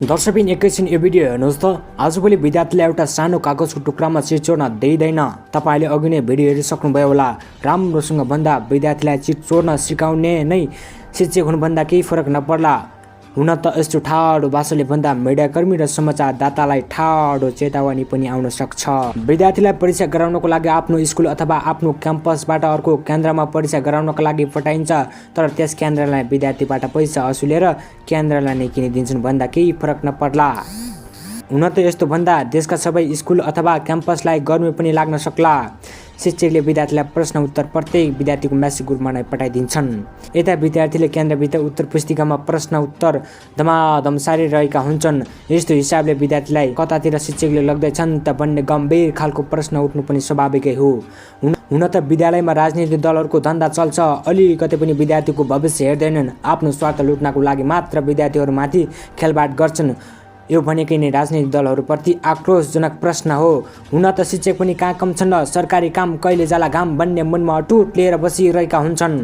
दर्शकबिन एकैछिन यो भिडियो हेर्नुहोस् त। आजभोलि विद्यार्थीलाई एउटा सानो कागजको टुक्रामा चिट चोर्न दिइँदैन। तपाईले अघि नै भिडियो हेरिसक्नुभयो होला। राम्रोसँग भन्दा विद्यार्थीलाई चिट चोर्न सिकाउने नै शिक्षक हुनुभन्दा केही फरक नपर्ला। हुन त यस्तो ठाडो भाषाले भन्दा मिडियाकर्मी र समाचारदातालाई ठाडो चेतावनी पनि आउन सक्छ। विद्यार्थीलाई परीक्षा गराउनको लागि आफ्नो स्कुल अथवा आफ्नो क्याम्पसबाट अर्को केन्द्रमा परीक्षा गराउनको लागि पठाइन्छ, तर त्यस केन्द्रलाई विद्यार्थीबाट पैसा असुलेर केन्द्रलाई नै किनिदिन्छन् भन्दा केही फरक नपर्ला। हुन त यस्तो भन्दा देशका सबै स्कुल अथवा क्याम्पसलाई गर्मी पनि लाग्न सक्ला। शिक्षकले विद्यार्थीलाई प्रश्न उत्तर प्रत्येक विद्यार्थीको म्यासेज ग्रुपमा नै पठाइदिन्छन्। यता विद्यार्थीले केन्द्रभित्र उत्तर पुस्तिकामा प्रश्न उत्तर धमाधम सारिरहेका हुन्छन्। यस्तो हिसाबले विद्यार्थीलाई कतातिर शिक्षकले लग्दैछन् त भन्ने गम्भीर खालको प्रश्न उठ्नु पनि स्वाभाविकै हो। हुन त विद्यालयमा राजनीतिक दलहरूको धन्दा चल्छ। अलिकति पनि विद्यार्थीको भविष्य हेर्दैनन्। आफ्नो स्वार्थ लुट्नको लागि मात्र विद्यार्थीहरूमाथि खेलबाड गर्छन्। यो भनेकै नै राजनीतिक दलहरूप्रति आक्रोशजनक प्रश्न हो। हुन त शिक्षक पनि कहाँ कम छन् र सरकारी काम कहिले जाला घाम भन्ने मनमा अटुट लिएर बसिरहेका हुन्छन्।